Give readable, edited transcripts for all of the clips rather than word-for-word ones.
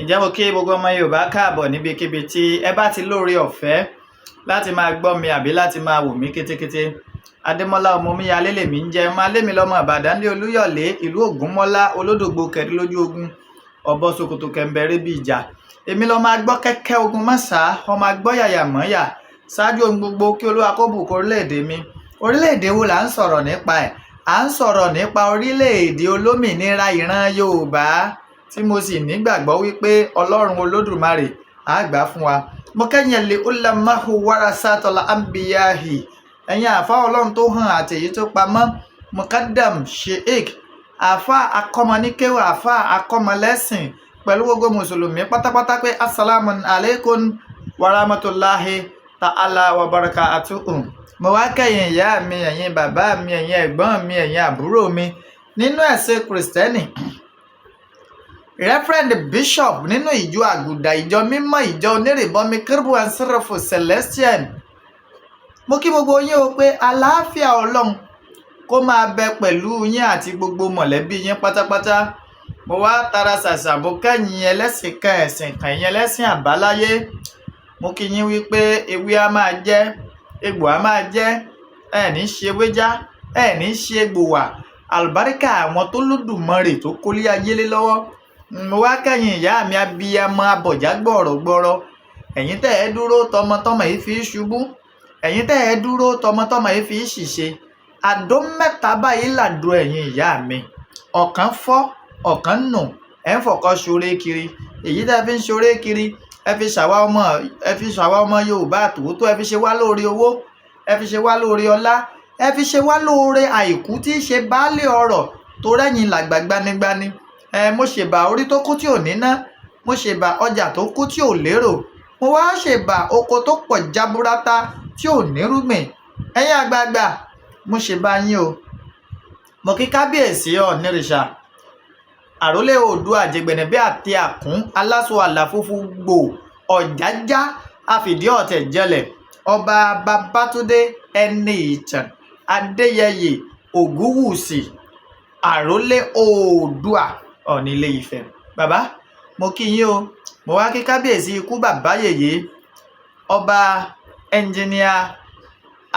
Ǹjẹ́ mo kí gbogbo ọmọ Yorùbá káàbọ̀ níbikíbi tí ẹ bá ti lóore ọ̀fẹ́ láti máa gbọ́ mi àbí láti máa wò mí kétékété. Adémọ́lá Ọmọmíyalé lèmi ń jẹ́, máa lémi lọ́mọ Ìbàdàn lé Olúyọ̀lé, ìlú Ògúnmọ́lá, Olódògbò kẹrin lójú ogun, ọ̀bọ ṣòkòtò kẹ̀ǹbẹ̀rẹ̀ bí ìjà. Èmi lọ́mọ agbọ́ kẹ́kẹ́ ogun mọ́sà, ọmọ agbọ́ yàyà mọ́yà. Ṣáájú ohun gbogbo, kí Olúwa kó bùkún orílẹ̀-èdè mi. Orílẹ̀-èdè wo là ń sọ̀rọ̀ nípa ẹ̀? À ń sọ̀rọ̀ nípa orílẹ̀-èdè olómìnira ìran Yorùbá, tí mo sì nígbàgbọ́ wípé Ọlọ́run Olódùmarè á gbà fún wa. Mo kẹ́yìn lè ulamahu warasatul anbiyahi, ẹ̀yin àfa Ọlọ́run tó hàn àti èyí tó pamọ́, mukadam, sheikh, àfa akọ́mọníkéwà, àfa akọ́mọlẹ́sìn, pẹ̀lú gbogbo mùsùlùmí pátápátá pé assalamu alaikum warahmatullahi ta'ala wa barakatuhu. Mo wá kẹ́yìn ìyá mi, ẹ̀yin bàbá mi, ẹ̀yin ẹ̀gbọ́n mi, ẹ̀yin àbúrò mi nínú ẹ̀sìn Kìrìsìtẹ́nì, Reverend Bishop nínú ìjọ Àgùdà, ìjọ mímọ́, ìjọ onírìbọmi Kérúbù and Seraphim Celestial. Mo kí gbogbo yín o pé àlàáfíà Ọlọ́run kó máa bẹ pẹ̀lú yín àti gbogbo mọ̀lẹ́bí yín pátápátá. Mo wá tara ṣàṣà, mo kẹ́yìn ẹlẹ́sìn kan, ẹ̀sìn kan, ẹ̀yin ẹlẹ́sìn àbáláyé. Mo kí yín wípé ewé á máa jẹ́, egbò á máa jẹ́, ẹ ní ṣe ewé já, ẹ ní ṣe egbò wà. Àlùbáríkà àwọn tó lódùmarè tó kólé ayé lé lọ́wọ́. Mo wá kẹ́yìn ìyá mi, abiyamọ abọ̀já gbọ̀rọ̀gbọ̀rọ̀, ẹ̀yin tẹ́ ẹ dúró tọmọtọmọ yìí fi ṣubú, ẹ̀yin tẹ́ ẹ dúró tọmọtọmọ yìí fi ṣìṣe. Àdó mẹ́ta báyìí làdó ẹ̀yin ìyá mi. Ọ̀kan fọ́, ọ̀kan nù, ẹ̀ ń fọ̀kọ́ ṣoré kiri. Èyí tẹ́ fi ń ṣoré kiri, ẹ fi ṣàwa ọmọ, ẹ fi ṣàwa ọmọ Yorùbá tòótọ́, ẹ fi ṣe wá lóore owó, ẹ fi ṣe wá lóore ọlá, ẹ fi ṣe wá lóore àìkú tí í ṣe baálé ọrọ̀ tó rẹ́yìn làgbà gbanigbani. Ẹ mo ṣèbà orí tó kú tí ò ní ná, mo ṣèbà ọjà tó kú tí ò lérò, mo wá ṣèbà oko tó pọ̀ jaburata tí ò nírúgbìn. Ẹ̀yin àgbààgbà, mo ṣèbà yín o. Mo kí kábíyèsí Ọ̀nìrìṣà, àrólé Oòduà, jẹgbẹ̀nẹ̀bí àti àkún, aláṣọ àlà funfun gbò, ọ̀jájá àfìdí ọ̀tẹ̀ jẹlẹ̀, Ọba Babátúndé Ẹni Ìtàn Adéyẹyè Ògúnwùsì, àrólé Oòduà, Ọ̀ọ̀ni Ilé Ifẹ̀. Bàbá, mo kí yín o. Mo wá kí kábíyèsí ikú bàbá yèyé, Ọba Ẹnjìníà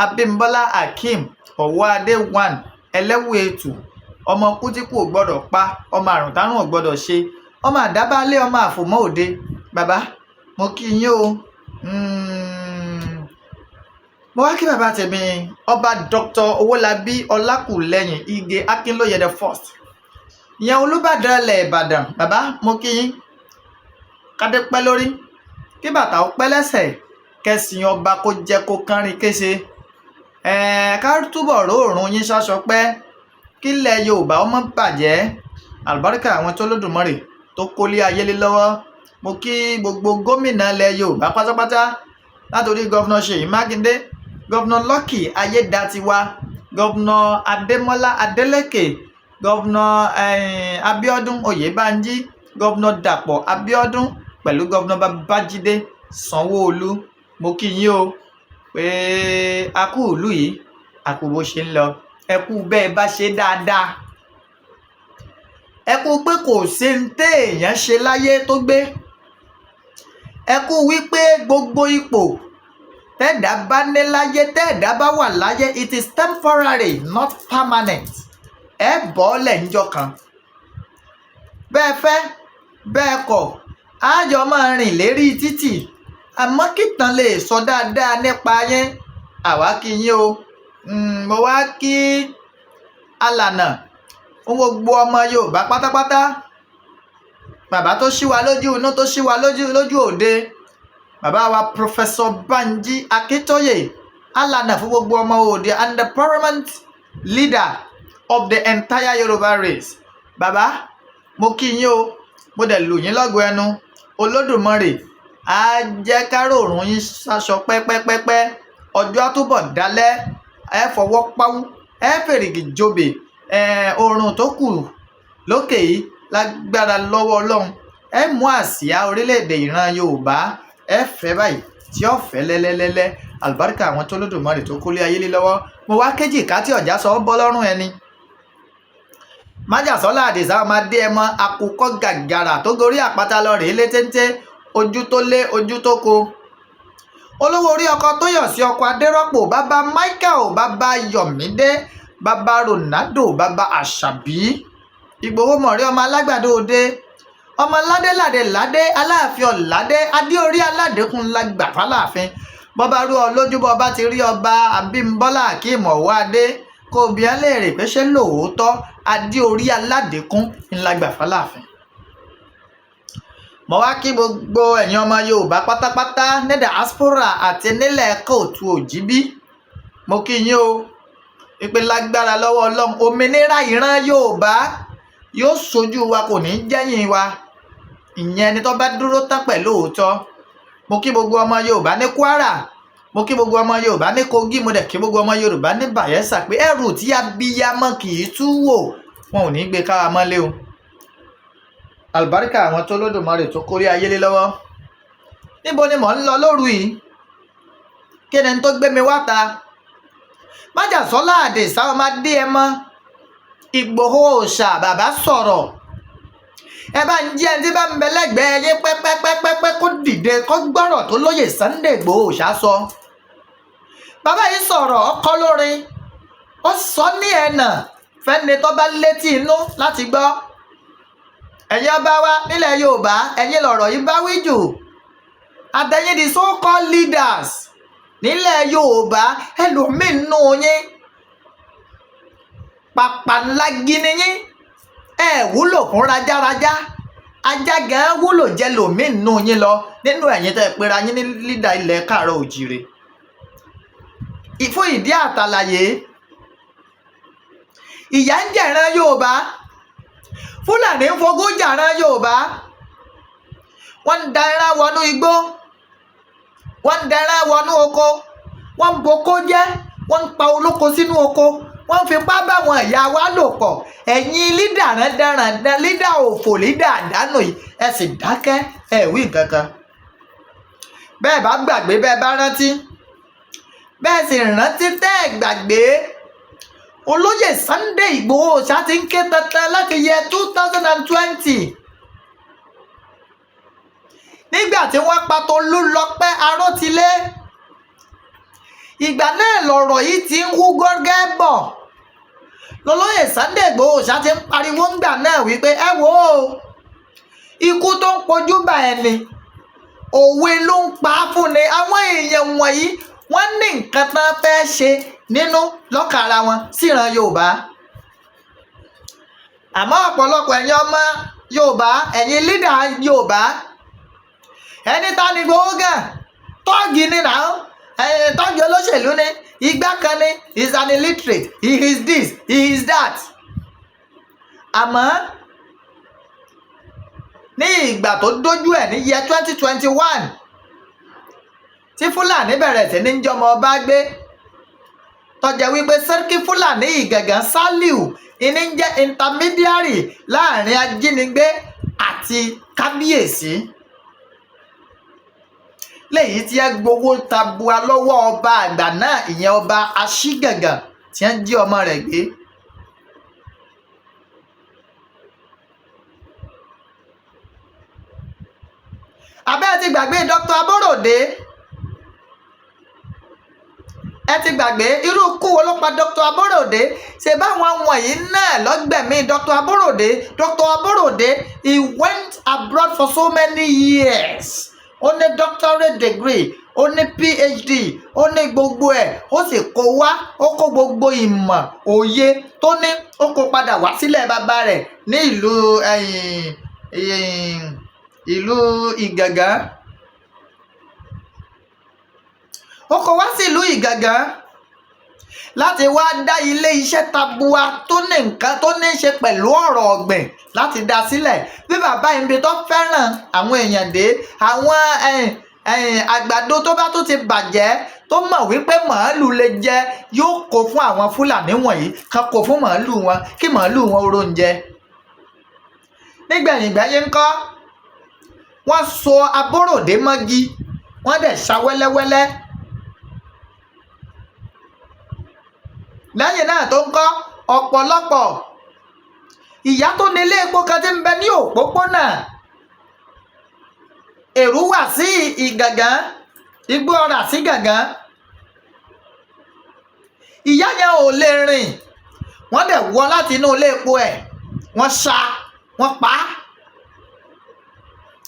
Abímbọ́lá Akeem Ọwọ́adé one, Ẹlẹ́wù-Ẹtù, ọmọ kú tí kò gbọ́dọ̀ pa, ọmọ àrùn tárùn ò gbọ́dọ̀ ṣe, ọmọ àdábálẹ̀, ọmọ àfòmọ́ òde. Bàbá, mo kí yín o. Mo wá kí bàbá tèmi, Ọba Dr. Owólabí Ọlákùlẹ́yìn Ìgè Akínlóye the first, ìyẹn Olúbàdàn ilẹ̀ Ìbàdàn. Bàbá, mo kí yín. Kádé pẹ́ lórí, kí bàtà ó pẹ́ lẹ́sẹ̀, kẹsìn ọba kó jẹ́ kó kánrin kése, ká túbọ̀ róòrùn yín ṣaṣọ pẹ́, kílẹ̀ Yorùbá ó má bàjẹ́. Àlùbáríkà àwọn tó lódùmarè tó kólé ayé lé lọ́wọ́. Mo kí gbogbo gómìnà ilẹ̀ Yorùbá pátápátá, látòrí Governor Ṣèyí Mákindé, Governor Lucky Ayédatiwa, Governor Adémọ́lá Adélékè, Governor Abíọ́dún Oyèbánjí, Governor Dàpọ̀ Abíọ́dún pẹ̀lú Governor Babájídé Sanwó-Olú. Mo kí yín o pé a kú ìlú yìí, a kú bó ṣe ń lọ, ẹ kú bẹ́ẹ̀ bá ṣe dáadáa, ẹ kú pé kò sí ní téèyàn ṣe láyé tó gbé, ẹ kú wípé gbogbo ipò tẹ́ẹ̀dá bá ní láyé, tẹ́ẹ̀dá bá wà láyé, it is temporary, not permanent. Ẹ bọ́ọ̀lẹ̀ ńjọ́ kan, bẹ́ẹ̀ fẹ́ bẹ́ẹ̀ kọ̀, àjọ máa rìn lérí títì, àmọ́ kìtàn lè sọ dáadáa nípa yín. Àwa kí yín o. Mo wá kí alànà fún gbogbo ọmọ Yorùbá pátápátá, bàbá tó ṣí wa lójú inú, tó ṣí wa lójú lójú òde, bàbá wa Professor Banji Akíntóyè, alànà fún gbogbo ọmọ òde and the paramount leader of the entire Yorùbá race. Bàbá, mo kí yín o, mo dẹ̀ lù yín lọ́gọ ẹnu. Olódùmarè á jẹ́ káròrùn yín sáṣọ pẹ́pẹ́pẹ́pẹ́, ọjọ́ á túbọ̀ dálẹ́, ẹ fọwọ́ páwú, ẹ fèrègì jobè, ẹ oòrùn tó kù lókè yìí, lágbára lọ́wọ́ Ọlọ́run, ẹ mú àsíá orílẹ̀-èdè ìran Yorùbá, ẹ fẹ́ báyìí tí ó fẹ́ lẹ́lẹ́lẹ́lẹ́. Àlùbáríkà àwọn tó lódùmarè tó kólé ayé lé lọ́wọ́. Mo wá kéjì ká tí ọ̀já sọ ọ́ bọ́ lọ́rùn ẹni. Májàsọ́lá Àdìsá ọmọ Adéẹmọ, àkùkọ gàgàrà tó gorí àpáta lọ rèé lé téńté, ojú tó lé ojú tó ko. Olówó orí ọkọ Tóyọ̀sí, ọkọ Adérọ́pò, bàbá Michael, bàbá Yọ̀mídé, bàbá Ronaldo, bàbá Àṣàbí. Ìgbòho mọ̀rí, ọmọ alágbàdo òde, ọmọ ládéládé ládé, Aláàfin ọ̀ládé, adéorí aládékun la gbà fáláàfin. Bọ́ba rú ọ lójú, bọ́ba ti rí ọba Abímbọ́lá Akeem Ọ̀wọ́adé, kó o bi án léèrè pé ṣé lóòótọ́ adéorí aládékún ńlá gbà fáláàfin. Mo wá kí gbogbo ẹ̀yin ọmọ Yorùbá pátápátá ní diaspora àti nílẹ̀ káàárọ̀ oòjíire. Mo kí yín o, ìpè lágbára lọ́wọ́ Ọlọ́run, òmìnira ìran Yorùbá yóò ṣojú wa, kò ní jẹ́yìn wa. Ìyẹn ẹni tó bá dúró tán pẹ̀lú òótọ́. Mo kí gbogbo ọmọ Yorùbá ní Kwara, mo kí gbogbo ọmọ Yorùbá ní Kogi, mo dẹ̀ kí gbogbo ọmọ Yorùbá ní Bayelsa pé ẹrù tí abiyamọ kì í tú wò, wọn ò ní gbé káwa mọ́lé o. Àlùbáríkà àwọn tó lódùmarè tó kórí ayé lé lọ́wọ́. Níbo ni mò ń lọ lóru yìí? Kí ni tó gbé mi wá ta? Májàsọ́lá Àdìsá ọmọ Adéẹmọ Ìgbòho òòṣà, bàbá sọ̀rọ̀. Ẹ bá ń jẹ́ ẹni tí bá ń bẹ lẹ́gbẹ̀ẹ́ yín pẹ́pẹ́pẹ́pẹ́ kó dìde, kó gbọ́rọ̀ tó lóye Sunday Ìgbòho òòṣà sọ. Bàbá yìí sọ̀rọ̀, ọkọ lórin, ó sọ ní ẹ̀nà fẹ́ni tó bá létí inú láti gbọ́. Ẹ̀yin ọba wa nílẹ̀ Yorùbá, ẹ̀yin lọ̀rọ̀ yìí bá wí jù, àtẹ̀yin the so called leaders nílẹ̀ Yorùbá. Ẹlòmíín nù yín, pàpà ńlá gini yín, ẹ wúlò fún rajaraja, ajá gan wúlò jẹ lòmíín nù yín lọ nínú ẹ̀yin tẹ́ ẹ pera yín ní leader ilẹ̀ káàárọ̀ òjìrè. Fún ìdí àtàlàyé, ìyà ń jẹ̀ran Yorùbá, Fúlàní ń fogún jàran Yorùbá, wọ́n ń da ẹran wọnú igbó, wọ́n ń da ẹran wọnú oko, wọ́n ń boko jẹ́, wọ́n ń pa olóko sínú oko, wọ́n ń fipá báwọn ìyá wa lò pọ̀. Ẹ̀yin leader rándanràndan, leader òfò, leader àdánù yìí, ẹ sì dákẹ́, ẹ wí nǹkan kan. Bẹ́ẹ̀ bá gbàgbé, bẹ́ẹ̀ bá rántí, bẹ́ẹ̀ sì rántí tẹ́ ẹ̀ gbàgbé, olóyè Sunday Ìgbòho ṣá ti ń ké tantan láti yẹ 2020, nígbà tí wọ́n pa Tolúlọpẹ́ Arótilé. Ìgbà náà lọ̀rọ̀ yìí ti ń hú gọ́gẹ́ bọ̀ lọ́lọ́yè Sunday Ìgbòho ṣá ti ń pariwo ńgbà náà wípé ẹ wò ó, ikú tó ń pojú bá ẹni, òwe ló ń pa á fún ni. Àwọn èèyàn wọ̀nyí, wọ́n ní nǹkan tán fẹ́ ṣe nínú lọ́kàn ara wọn síran Yorùbá. Àmọ́ ọ̀pọ̀lọpọ̀ ẹ̀yin ọmọ Yorùbá, ẹ̀yin leader Yorùbá, ẹni ta ni Ìgbòho gan? Tọ́ọ̀gì ni nà ó, tọ́ọ̀gì olóṣèlú ni, ìgbà kan ni, he is an illiterate, he is this, he is that. Àmọ́ ní ìgbà tó dójú ẹ̀ ní year 2021, tí Fúlàní bẹ̀rẹ̀ sí ní jọmọ ọba gbé, tó jẹ́ wípé Sẹ́ríkì Fúlàní Ìgàngán Sálíù ìní ń jẹ́ intermediary láàrin ajínigbé àti kábíyèsí, léyìí tí ẹ gbowó tabua lọ́wọ́ ọba àgbà náà, ìyẹn ọba Aṣígàngàn tí wọ́n jí ọmọ rẹ̀ gbé. Àbẹ́ ẹ ti gbàgbé Dr. Aborode? Ẹ ti gbàgbé irú ikú wo ló pa Dr. Aborode? Ṣe báwọn wọ̀nyí náà lọ́gbẹ̀mí Dr. Aborode? Dr. Aborode, he went abroad for so many years. Ó ní doctorate degree, ó ní PhD, ó ní gbogbo ẹ̀, ó sì kó wá, ó kó gbogbo ìmọ̀ òye tó ní, ó kó padà wá sílẹ̀ bàbá rẹ̀ ní ìlú Ìgàngán. Ó kó wá sí ìlú Ìgàngán láti wá dá ilé iṣẹ́ tabua tó ní nǹkan tó ní í ṣe pẹ̀lú ọ̀rọ̀ ọ̀gbìn láti dá sílẹ̀. Bí bàbá yìí bí tó fẹ́ràn àwọn èèyàn dé, àwọn àgbàdo tó bá tó ti bàjẹ́, tó mọ̀ wípé màálù lè jẹ, yóò kó fún àwọn Fúlàní wọ̀nyí kan, kó fún màálù wọn kí màálù wọn ó róúnjẹ. Nígbẹ̀yìngbẹ́yín ńkọ́? Wọ́n so Abóròdé mọ́gi, wọ́n dẹ̀ ṣá wẹ́lẹ́wẹ́lẹ́. Lẹ́yìn náà tó ń kọ́ ọ̀pọ̀lọpọ̀ Ìyá tó ní ilé epo kan tí ń bẹ ní òpópónà Èrúwà sí Ìgàngán, Igbó Ọrà sí Gàngán, ìyá yẹn ò lè rìn. Wọ́n dẹ̀ wọ́ láti inú ilé epo ẹ̀, wọ́n ṣá, wọ́n pa á.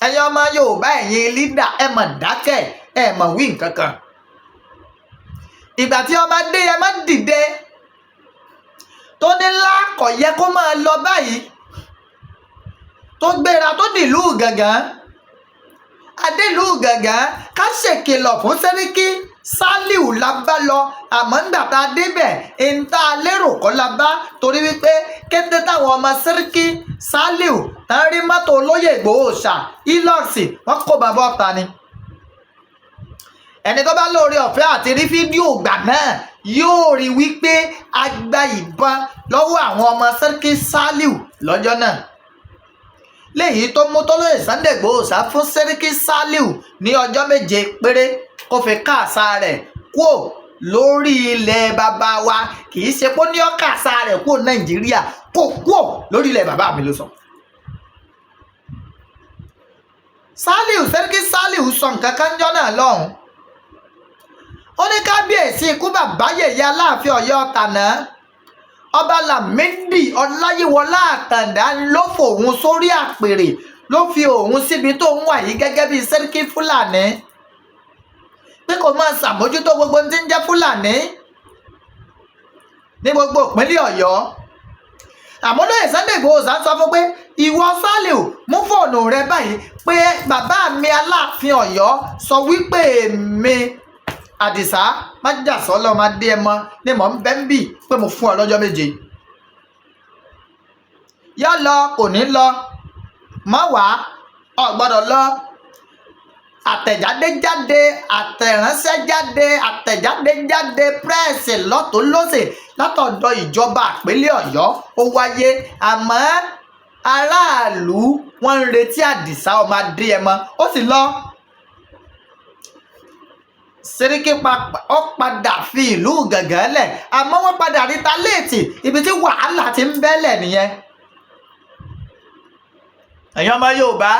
Ẹ̀yin ọmọ Yorùbá, ẹ̀yin leader, ẹ mọ̀ dákẹ́, ẹ mọ̀ wí nǹkan kan. Ìgbà tí ọmọdé yẹn má dìde tó ní ńlá, kò yẹ kó máa lọ báyìí, tó gbéra tó dìlú Gàngán, adélùú Gàngán, ká ṣèkìlọ̀ fún Sẹ́ríkì Sálíù la bá lọ. Àmọ́ ńgbà tá a débẹ̀, ń tá a lérò kọ́ la bá, torí wípé kété táwọn ọmọ Sẹ́ríkì Sálíù tá ń rí mọ́tò olóyè Ìgbòho ṣà Hilux, wọ́n kó bàbá ọ̀tá ni. Ẹni tó bá lóore ọ̀fẹ́ àti rí fídíò gbà náà yóò rí wípé a gba ìbọn lọ́wọ́ àwọn ọmọ Sẹ́ríkì Sálíù lọ́jọ́ náà, léyìí tó mú tólóyè Sunday Igboho sá fún Sẹ́ríkì Sálíù ní ọjọ́ 7 péré kó fi káàsà rẹ̀ kúò lórí ilẹ̀ bàbá wa. Kì í ṣe pé ó ní ọ́ káàsà rẹ̀ kúò Nàìjíríà, kó kúò lórí ilẹ̀ bàbá mi ló sọ. Sálíù, Sẹ́ríkì Sálíù sọ nǹkan kan jọ́ náà lọ́hùn-ún. Ó ní kábíyèsí, ikú bàbá yèyé, Aláàfin Ọ̀yọ́ tàná, Ọba Lámìdí Ọláyíwọlá Àtàndá, ló fòun sórí àpèrè, ló fi òun síbi tó ń wà yìí gẹ́gẹ́ bíi Sẹ́ríkì Fúlàní, pé kò máa ṣàmójútó gbogbo ohun tí ń jẹ́ Fúlàní ní gbogbo ìpínlẹ̀ Ọ̀yọ́. Àmọ́ lóye Sunday Igboho sá sọ fún pé, ìwọ Sálíù, mú fóònù rẹ báyìí, pé bàbá mi Aláàfin Ọ̀yọ́ sọ wípé èmi Àdìsá májàsọ́lọ́ máa dé ẹ mọ́ ní mò ń bẹ́ ń bì, pé mo fún ọ lọ́jọ́ 7, yọ lọ, kò ní lọ mọ́, wá ọ gbọ́dọ̀ lọ. Àtẹ̀jáde jáde, àtẹ̀ránṣẹ́ jáde, àtẹ̀jáde jáde, press lọ́tún lọ́sẹ̀ látọ̀dọ̀ ìjọba ìpínlẹ̀ Ọ̀yọ́, ó wáyé. Àmọ́ aráàlú wọ́n ń retí Àdìsá ọmọ Adéyẹmọ, ó sì lọ. Sẹ́ríkì ó padà fi ìlú Gàngán lẹ̀, àmọ́ wọ́n padà retaliate. Ibi tí wàhálà ti ń bẹ́lẹ̀ nìyẹn. Ẹ̀yin ọmọ Yorùbá,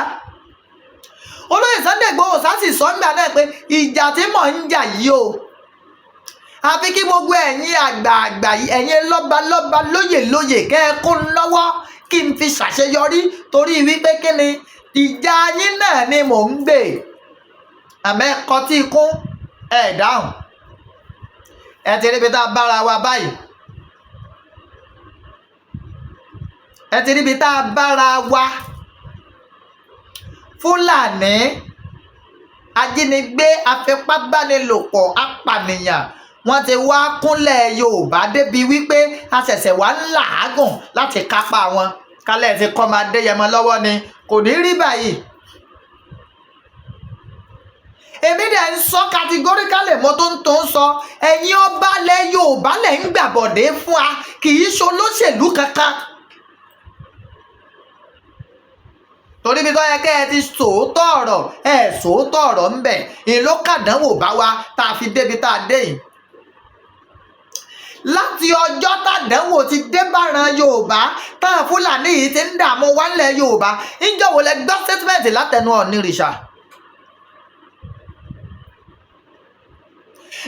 olóyè Sunday Igboho sásì sọ nígbà náà pé ìjà tí mò ń jà yìí o, àfi kí gbogbo ẹ̀yin àgbààgbà yìí, ẹ̀yin lọ́balọ́ba, lóyè lóyè, kẹ́ ẹ kó lọ́wọ́ kí n fi ṣàṣeyọrí, torí wípé kí ni, ìjà yín náà ni mò ń gbè. Àmọ́ ẹ kọtí ikún, ẹ dáhùn. Ẹ ti ríbi tá a bára wa báyìí, ẹ ti ríbi tá a bára wa. Fúlàní ajínigbé, afipábánilòpọ̀, apànìyàn, wọ́n ti wá kúnlẹ̀ Yorùbá débi wípé a ṣẹ̀ṣẹ̀ wá ń làágùn láti kápá wọn. Kálẹ̀ ti kọ́ máa Adéyẹmọ lọ́wọ́ ni, kò ní rí báyìí. Èmi dẹ̀ ń sọ categorically, mo tó ń sọ, ẹ̀yin ọba lẹ̀ Yorùbá lẹ̀ ń gbàbọ̀dé fún wa, kì í ṣe olóṣèlú kankan. Torí bí tó yẹ kẹ́ ẹ ti sòótọ́ ọ̀rọ̀, ẹ sòótọ́ ọ̀rọ̀ ń bẹ̀, ìlú kàdánwò bá wa tá a fi débi tá a dé yìí. Láti ọjọ́ tàdánwò ti dé báran Yorùbá, táwọn Fúlàní yìí ti ń dààmú wálẹ̀ Yorùbá, ńjọ́ wo lẹ gbọ́ statement látẹnu Ọ̀nìrìṣà?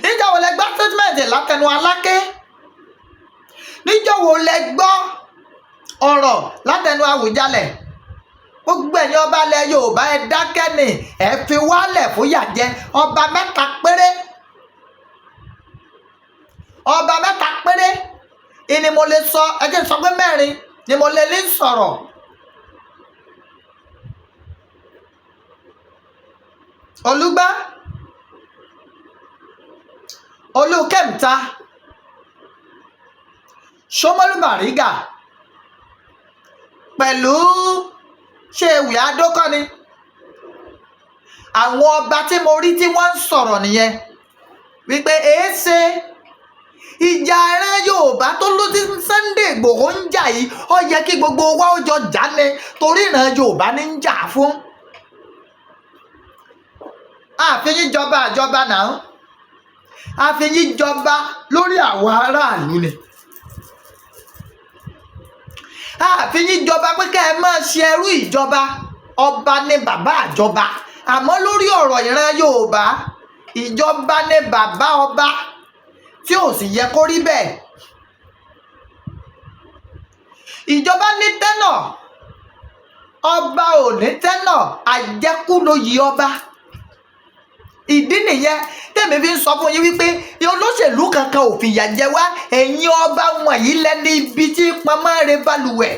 Níjọ́ wo lẹ gbọ́ statement látẹnu Aláké? Níjọ́ wo lẹ gbọ́ ọ̀rọ̀ látẹnu Àwùjalẹ̀? Gbogbo ẹ̀yin ọba ilẹ̀ Yorùbá, ẹ dákẹ́ ni, ẹ fi wálẹ̀ fúyà jẹ. Ọba mẹ́ta péré, ọba mẹ́ta péré ìní mo lè sọ, ẹ jẹ́ n sọ pé mẹ́rin ni mo lè ní sọ̀rọ̀. Olúgbá, Olúkẹ́mta, Ṣómólú Bàrígà pẹ̀lú ṣé ewì Adókọ́ni. Àwọn ọba tí mo rí tí wọ́n ń sọ̀rọ̀ nìyẹn wípé èéṣe ìjà ẹran Yorùbá tó ló ti Sunday Igboho ń jà yìí, ó yẹ kí gbogbo wa ó jọ jà ní, torí ìran Yorùbá ní ń jà fún. Àfihàn jọba àjọba náà, àfihàn jọba lórí àwọn aráàlú ni. Àfi yín jọba pé kẹ́ ẹ máa ṣe ẹrú ìjọba. Ọba ní bàbá àjọba, àmọ́ lórí ọ̀rọ̀ ìran Yorùbá, ìjọba ní bàbá ọba, tí ò sì yẹ kó rí bẹ́ẹ̀. Ìjọba ní tenure, ọba ò ní tenure. Àjẹkù ló yí ọba. Ìdí nìyẹn tèmi fi ń sọ fún yín wípé olóṣèlú kankan ò fìyà jẹ wá. Ẹ̀yin ọba wọ̀nyí lẹ́ni ibi tí pamọ́ rẹ balùwẹ̀.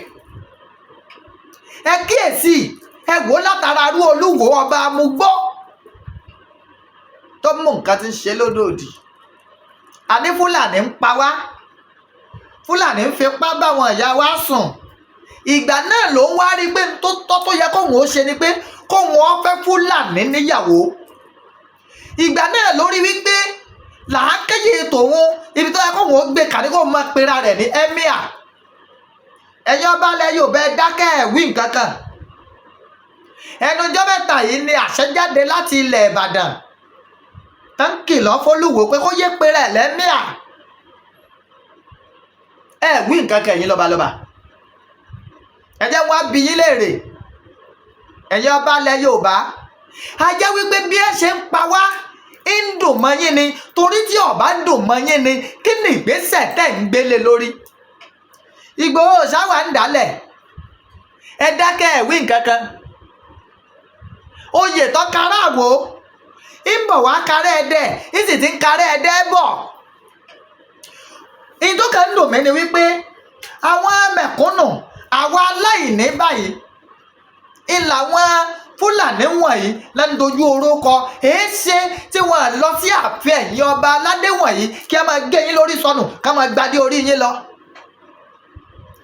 Ẹ kíyèsí, ẹ wò látara arú Olúwo ọba amúgbó tó mú nǹkan tí ń ṣe lódòdì. Àní Fúlàní ń pa wá, Fúlàní ń fipá báwọn ìyá wa sùn. Ìgbà náà ló ń wá rí pé tó tọ́ tó yẹ kóun ó ṣe ni pé kóun ó fẹ́ Fúlàní níyàwó. Ìgbà náà ló rí wípé làákàyè tòun, ibi tó yẹ kóun ó gbé kàní, kóun máa pera rẹ̀ ní emir. Ẹ̀yin ọba alẹ́ yóò bẹ dákẹ́ ẹ̀ wí nǹkan kan. Ẹnu ọjọ́ 3 yìí ni àṣẹ jáde láti ilẹ̀ Ìbàdàn tó ń kìlọ̀ f'Olúwo pé kó yé pera ẹ̀ l'emir. Ẹ wí nǹkan kan. Ẹ̀yin lọ́balọ́ba, ẹ jẹ́ wọ́n á bi yín léèrè. Ẹ̀yin ọba alẹ́ Yorùbá, a jẹ́ wípé bí ẹ ṣe ń pa wá ń dùn mọ́ yín ni, torí tí ọba ń dùn mọ́ yín ni, kí ni ìgbésẹ̀ tẹ̀ ń gbélé lórí? Ìgbòho ṣáwà ń dálẹ̀, ẹ dákẹ́, ẹ̀ wí nǹkan kan. Oyè tó kára àwò ń bọ̀ wá kárẹ́ ẹdẹ, ń sì ti ń kárẹ́ ẹdẹ bọ̀. Ìyí tó kàn ń dùn mí ni wípé àwọn mẹ̀kúnnù, àwa aláìní báyìí, ìlà àwọn Fúlàní wọ̀nyí lẹ́nu dojú oró kọ. Èé ṣe tí wọ́n lọ sí ààfin ẹ̀yìn ọba aládé wọ̀nyí kí a máa gé yín lórí sọnù, ká máa gbadé orí yín lọ?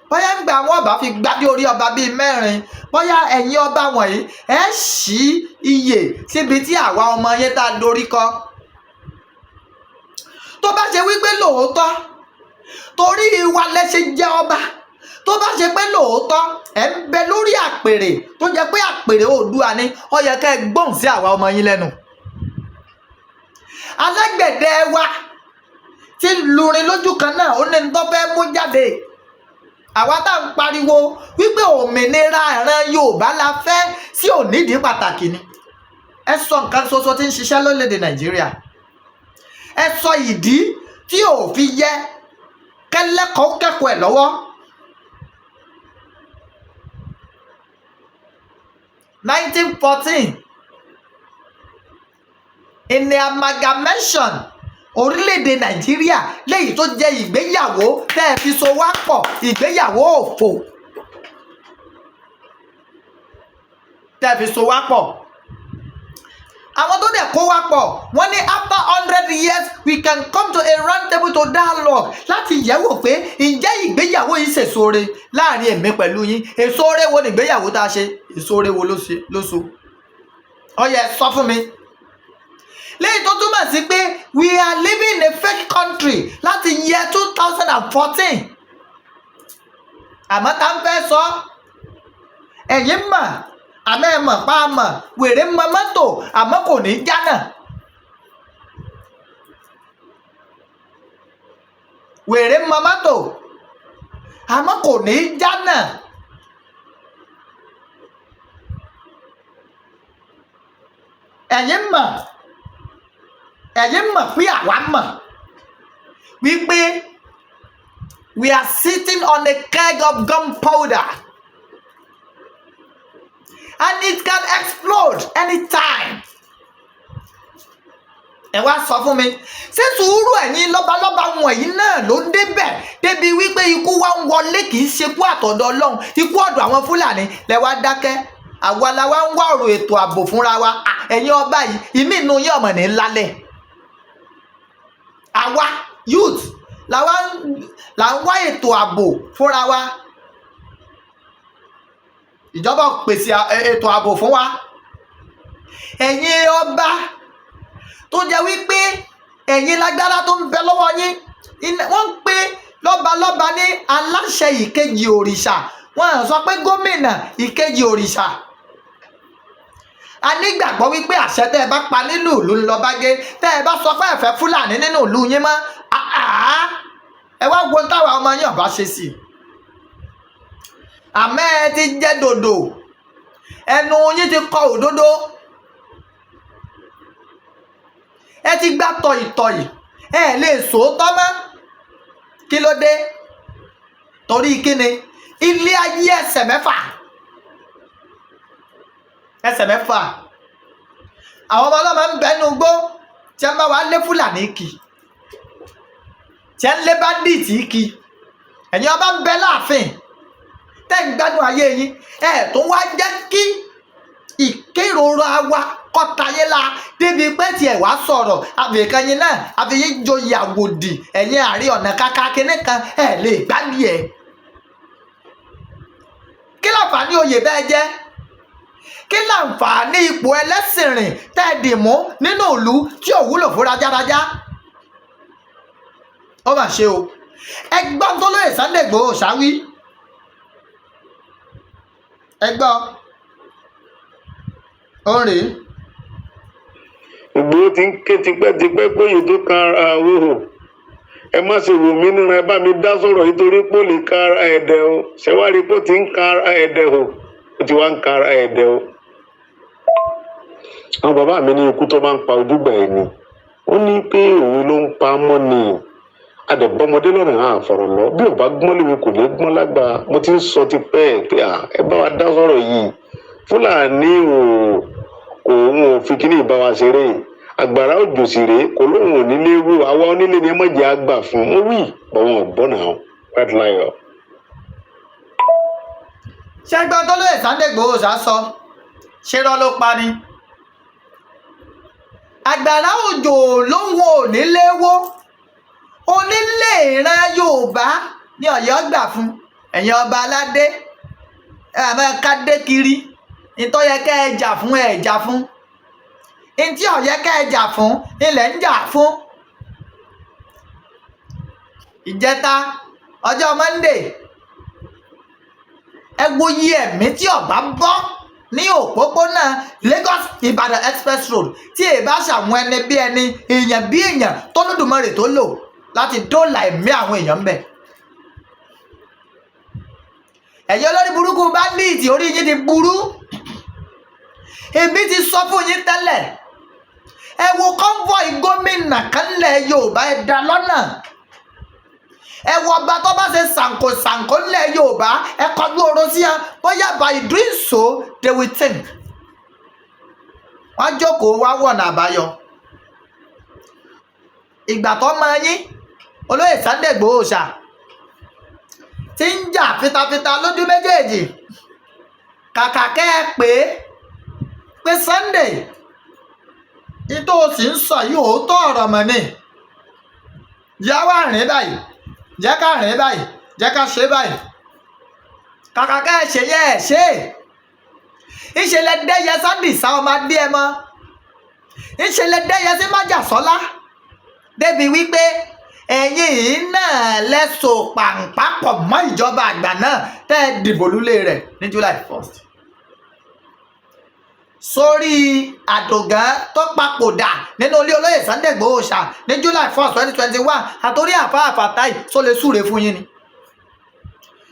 Bóyá ń gbà àwọn ọba fi gbadé orí ọba bíi mẹ́rin, bóyá ẹ̀yin ọba wọ̀nyí ẹ̀ ṣí iyè síbi tí àwa ọmọ yín tá a dorí kọ. Tó bá ṣe wípé lóòótọ́ torí wa lẹ ṣe jẹ́ ọba, tó bá ṣe pé lóòótọ́ ẹ̀ ń bẹ lórí àpèrè tó jẹ́ pé àpèrè Oòduà ni, ó yẹ ká ẹ gbóhùn sí àwa ọmọ yín lẹ́nu. Alágbẹ̀dẹ wa tí ń lurin lójú kan náà, ó ní tó fẹ́ mú jáde. Àwa tá à ń pariwo wípé òmìnira ìran Yorùbá la fẹ́ sí, ònídìí pàtàkì ni. Ẹ sọ nǹkan ṣoṣo tí ń ṣiṣẹ́ lórílẹ̀‐èdè Nàìjíríà. Ẹ sọ ìdí tí ò fi yẹ kẹ́lẹ́kọ̀ọ́ kẹ́kọ̀ọ́ ẹ̀ lọ́wọ́. 1914 in the amalgamation orílẹ̀-èdè Nàìjíríà, léyìí tó jẹ́ ìgbéyàwó tẹ́ ẹ fi so wá pọ̀, ìgbéyàwó òfò tẹ́ ẹ fi so wá pọ̀. Àwọn tó dẹ̀ kó wá pọ̀, wọ́n ní after 100 years we can come to a round table to dialogue láti yẹ̀wò pé ǹjẹ́ ìgbéyàwó yìí ṣèso re láàrin èmi pẹ̀lú yín. Èso re wo ni ìgbéyàwó tá a ṣe? Èso re wo ló ṣe ló so? Ó yẹ sọ fún mi. Léyìí tó túmọ̀ sí pé we are living in a fake country láti year 2014. Àmọ́ tá ń fẹ́ sọ, ẹ̀yin mọ̀, àmọ́ ẹ mọ̀ pa mọ̀. Wèrè mọ mọ́tò, àmọ́ kò ní jánà. Wèrè mọ mọ́tò, àmọ́ kò ní jánà. Ẹ̀yin mọ̀, ẹ̀yin mọ̀ pé àwa mọ̀ wípé we are sitting on a keg of gunpowder and it can explode anytime. Ẹ wá sọ fún mi, ṣé sùúrù ẹ̀yin lọ́balọ́ba wọ̀nyí náà ló débẹ̀ débi wípé ikú wa ń wọlé, kì í ṣe ikú àtọ̀dọ̀ Ọlọ́run, ikú ọ̀dọ̀ àwọn Fúlàní lẹ wá dákẹ́? Àwa la wá ń wá ọ̀rọ̀ ètò ààbò fúnra wa. Ẹ̀yin ọba yìí, ìmí inú yín ọmọ ní lálẹ́. Àwa youth la wá là ń wá ètò ààbò fúnra wa. Ìjọba ò pèsè ètò ààbò fún wa. Ẹ̀yin ọba tó jẹ́ wípé ẹ̀yin lágbára tó ń bẹ lọ́wọ́ yín, wọ́n ń pe lọ́balọ́ba ní aláṣẹ ìkejì òrìṣà. Wọ́n sọ pé gómìnà ìkejì òrìṣà. A nígbàgbọ́ wípé àṣẹ tẹ́ ẹ bá pa nínú ìlú ńlọ bá gé. Tẹ́ ẹ bá sọ pé ẹ fẹ́ Fúlàní nínú ìlú yín mọ́, ẹ wá wo táwa ọmọ yín ọba ṣe sí i. Àmọ́ ẹ ti jẹ́ dòdò, ẹnu yín ti kọ òdodo, ẹ ti gbá tọ̀ìtọ̀ì, ẹ lè sòótọ́ mọ́. Kí ló dé? Torí kíni? Ilé ayé ẹsẹ̀ mẹ́fà, ẹsẹ̀ mẹ́fà. Àwọn ọmọ ọlọ́mọ ń bẹnu gbó tí wọ́n bá wà lé Fúlàní kì, tí wọ́n lé bandit kì. Ẹ̀yin ọba ń bẹ láàfin, tẹ́ ń gbádùn ayé yín, ẹ̀ tó wá jẹ́ kí ìkérora wa kọ́tayé la débi pé tiẹ̀ wá sọ̀rọ̀ àbẹ̀kan yín náà àfihàn joyè àwòdì. Ẹ̀yin Ààrẹ Ọ̀nà Kàkà kínní kan, ẹ̀ lè gbádùn ẹ̀. Kí láǹfààní oyè bẹ́ẹ̀ jẹ́? Kí láǹfààní ipò ẹlẹ́sìn rìn tẹ́ ẹ dì mú nínú ìlú tí ò wúlò fún rajárájá? Ó mà ṣe o. Ẹgbọ́n tó lóye Sunday Igboho ṣáwí, ẹgbọ́n ó ń rèé. Ìgbòho ti ń ké tipẹ́tipẹ́ pé èyí tó kan ara òhò, ẹ má ṣe wò mí níran, ẹ bá mi dá sọ̀rọ̀ yìí torí pé ó lè kan ara ẹ̀dẹ̀ o. Ṣẹ̀wárí pé ó ti ń kan ara ẹ̀dẹ̀ o, ó ti wá ń kan ara ẹ̀dẹ̀ o. Àwọn bàbá mi ní ikú tó bá ń pa ojúgbà ẹ̀ ni ó ní pé òun ló ń pa á mọ́ ni adẹ̀bọ́mọdé lọ́nà àfọ̀rọ̀ lọ. Bí ò bá gbọ́n léwu, kò ní gbọ́n lágbà. Mo ti ń sọ tipẹ́ pé ẹ bá wa dá sọ̀rọ̀ yìí. Fúlàní ò òun ò fi kíní ìbá wa ṣeré. Àgbàrá òjò sì rèé, kò lóun ò nílé wò. Àwa onílé ni ẹ má jẹ́ àgbà fún un wí bọ̀, wọn ò gbọ́ náà white lion. Ṣẹ́gbọ́n tó lóye Sunday Igboho ṣá sọ, ṣé rọ́ ló pa ni? Àgbàrá òjò lóhun ò nílé wó, onílé ìran Yorùbá ní Ọ̀yọ́ gbà fún. Ẹ̀yin ọba aládé, ẹ àmọ́ ká dé kiri. Ìtọ́ yẹ kẹ́ ẹ jà fún, ẹ jà fún. Ntí ó yẹ kẹ́ ẹ jà fún, ilẹ̀ ń jà fún. Ìjẹta, ọjọ́ Monday, ẹ wo iye ẹ̀mí tí ọba bọ́ ní òpópónà Lagos Ìbàdàn Express Road, tí èèbá ṣàwọn ẹni bí ẹni, èèyàn bí èèyàn tó lódùmarè tó lò láti dóòlà ẹ̀mí àwọn èèyàn ń bẹ̀. Ẹ̀yin olórí burúkú bandit, orí yín ti burú. Èmi ti sọ fún yín tẹ́lẹ̀. Ẹ wo convoy gómìnà kan lẹ̀ Yorùbá, ẹ dá lọ́nà. Ẹ wo ọba tó bá ṣe ṣàǹkó ṣàǹkó ńlẹ̀ Yorùbá, ẹ kọjú oró sí ẹ. Bóyá by doing so they will think, wọ́n jókòó wá wọ̀nà àbáyọ. Ìgbà tó máa yín olóyè Sunday Igboho ṣá tí ń jà fitafita lójú méjèèjì, kàkà kẹ́ ẹ pé pé Sunday ìtò sì ń sọ yìí, òótọ́ ọ̀rọ̀ mọ̀ ni, jẹ́ wá rìn báyìí, jẹ́ ká rìn báyìí, jẹ́ ká ṣe báyìí, kàkà kẹ́ ẹ ṣe yẹ ẹ ṣe ìṣẹ̀lẹ̀ dẹ́yẹ Sunday sá ọmọ adé ẹ mọ́, ìṣẹ̀lẹ̀ dẹ́yẹ sí májàsọ́lá, débi wípé ẹ̀yin yìí náà lẹ́sọ̀ pàǹpá pọ̀ mọ́ ìjọba àgbà náà tẹ́ ẹ dìbò lulẹ̀ rẹ̀ ní July 1st sórí àdògán tó papòdà nínú ilé olóyè Sunday Igboho ṣá ní July 1st 2021, àtòrí àfa àfàtàì tó lè súre fún yín ni.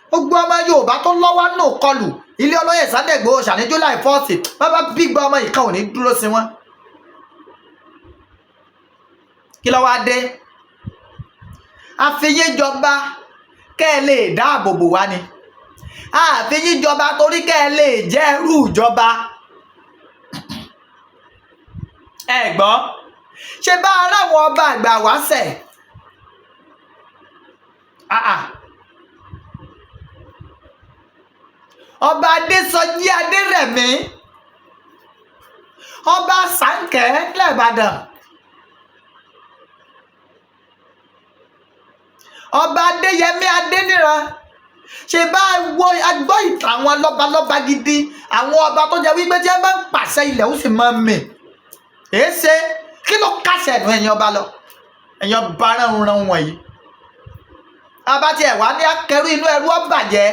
Gbogbo ọmọ Yorùbá tó lọ́wọ́ nù kọlù ilé olóyè Sunday Igboho ṣá ní July 1st, bàbá bígbà ọmọ ìkan ò ní dúró sí wọn. Kí ló wá dé? Àfiyíjọba kẹ́ ẹ lè dáàbò bò wá ni. Àfiyíjọba torí kẹ́ ẹ lè jẹ́ ẹrú ìjọba. Ẹ gbọ́, ṣe bá ara àwọn ọba àgbà wá sẹ̀? Ọba Adésọjí Adérẹ̀mí, ọba Sànkẹ́ lẹ́ẹ̀bàdàn, ọba Adéyẹmí Adéníran, ṣe bá wo agbọ́ ìtàn àwọn lọ́balọ́ba gidi, àwọn ọba tó jẹ́ wípé tí wọ́n bá ń pàṣẹ, ilẹ̀ ó sì máa mì. Èé ṣe kí ló kásẹ̀ ẹ̀nu ẹ̀yin ọba lọ, ẹ̀yin ọba ránran wọ̀nyí? Abá tiẹ̀ wá ní akẹrú inú ẹrú ọ̀bàjẹ́,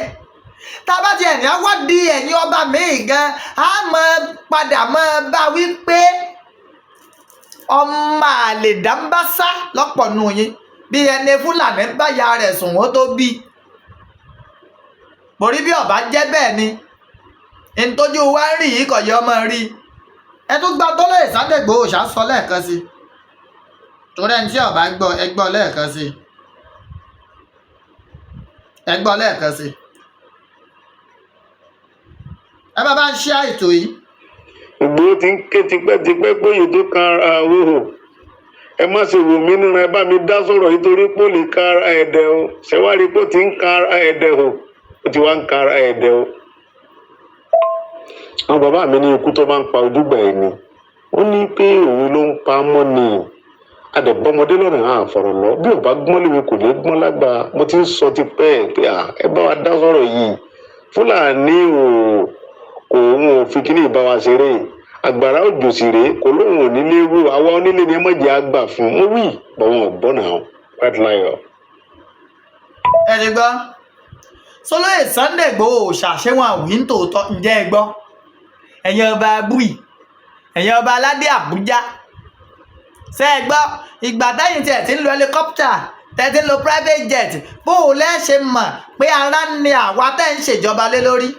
tá a bá tiẹ̀ ní awádìí ẹ̀yin ọba míì gan, á mọ padà mọ bá wípé ọmọ àlè dáńbásá lọ́pọ̀ nù yín, bí ẹni Fúlàní bá ya rẹ̀ sùn wọ́n tó bí. Borí bí ọba jẹ́ bẹ́ẹ̀ ni, ntójú wa ń rí yìí kò yẹ ọmọ rí. Ẹ tún gbọ́ tó lè Sunday Igboho ṣá sọ lẹ́ẹ̀kan sí, torí ẹni tí ọba gbọ́, ẹ gbọ́ lẹ́ẹ̀kan sí, ẹ gbọ́ lẹ́ẹ̀kan sí. Ẹ bá bá ń ṣe àìtò yìí. Ìgbòho ti ń ké tipẹ́tipẹ́ pé èyí tó kan ara o, ẹ má ṣe wò mí níran, ẹ bá mi dá sọ̀rọ̀ yìí torí pé ó lè kan ara ẹ̀dẹ̀ o. Ṣẹ̀wárí pé ó ti ń kan ara ẹ̀dẹ̀ o, ó ti wá ń kan ara ẹ̀dẹ̀ o. Àwọn bàbá mi ní ikú tó bá ń pa ojúgbà ẹni, ó ní pé òun ló ń pa á mọ́ ni. Adẹ̀bọ́mọdé lọ́nà àfọ̀rọ̀ lọ, bí ò bá gbọ́n léwe kò ní gbọ́n lágbà. Mo ti ń sọ tipẹ́ pé à, ẹ bá wa dá sọ̀rọ̀ yìí. Fúlàní ò òun ò fi kíní ìbá wa ṣeré. Àgbàrá òjò sì rèé, kò lóun ò nílé wò. Àwa onílé ni ẹ má jẹ́ àgbà fún un wí bọ̀, wọn ò gbọ́ náà. White lion. Ẹ ti gbọ́ sọlọ́yè Sunday Igboho ṣàṣẹ́wọ̀n àwìn tòótọ́. Ǹjẹ́ ẹ gbọ́, ẹ̀yin ọba abúì, ẹ̀yin ọba aládé Àbújá, ṣé ẹ gbọ́? Ìgbà tẹ́yìn tiẹ̀ ti ń lo helicopter, tẹ́ ti ń lo private jet, bó o lẹ́ ṣe mọ̀ pé ara ni àwa tẹ́ ń ṣèjọba lé lórí?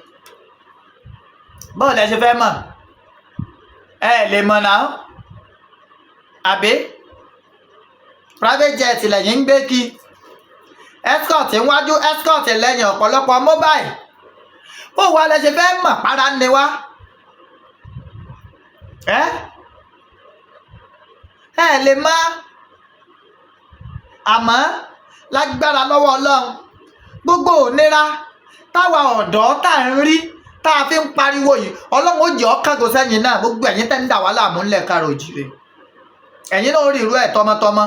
Bó o lẹ́ ṣe fẹ́ mọ̀? Ẹ lè mọ̀ náà, àbí private jet lẹ́yìn ń gbé kí, escort níwájú, escort lẹ́yìn, ọ̀pọ̀lọpọ̀ mobile, bó wa lẹ ṣe fẹ́ mọ̀ para ni wá? Ẹ lè mọ̀. Àmọ́ lágbára lọ́wọ́ Ọlọ́run, gbogbo ònira táwa ọ̀dọ́ tá à ń rí, tá a fi ń pariwo yìí, Ọlọ́run ó jẹ́ ọ́ sẹ́yìn náà. Gbogbo ẹ̀yin tẹ́ ń dà wá láàmú ńlẹ̀ káàrọ̀ òjìrè, ẹ̀yin náà ó rí irú ẹ̀ tọmọtọmọ,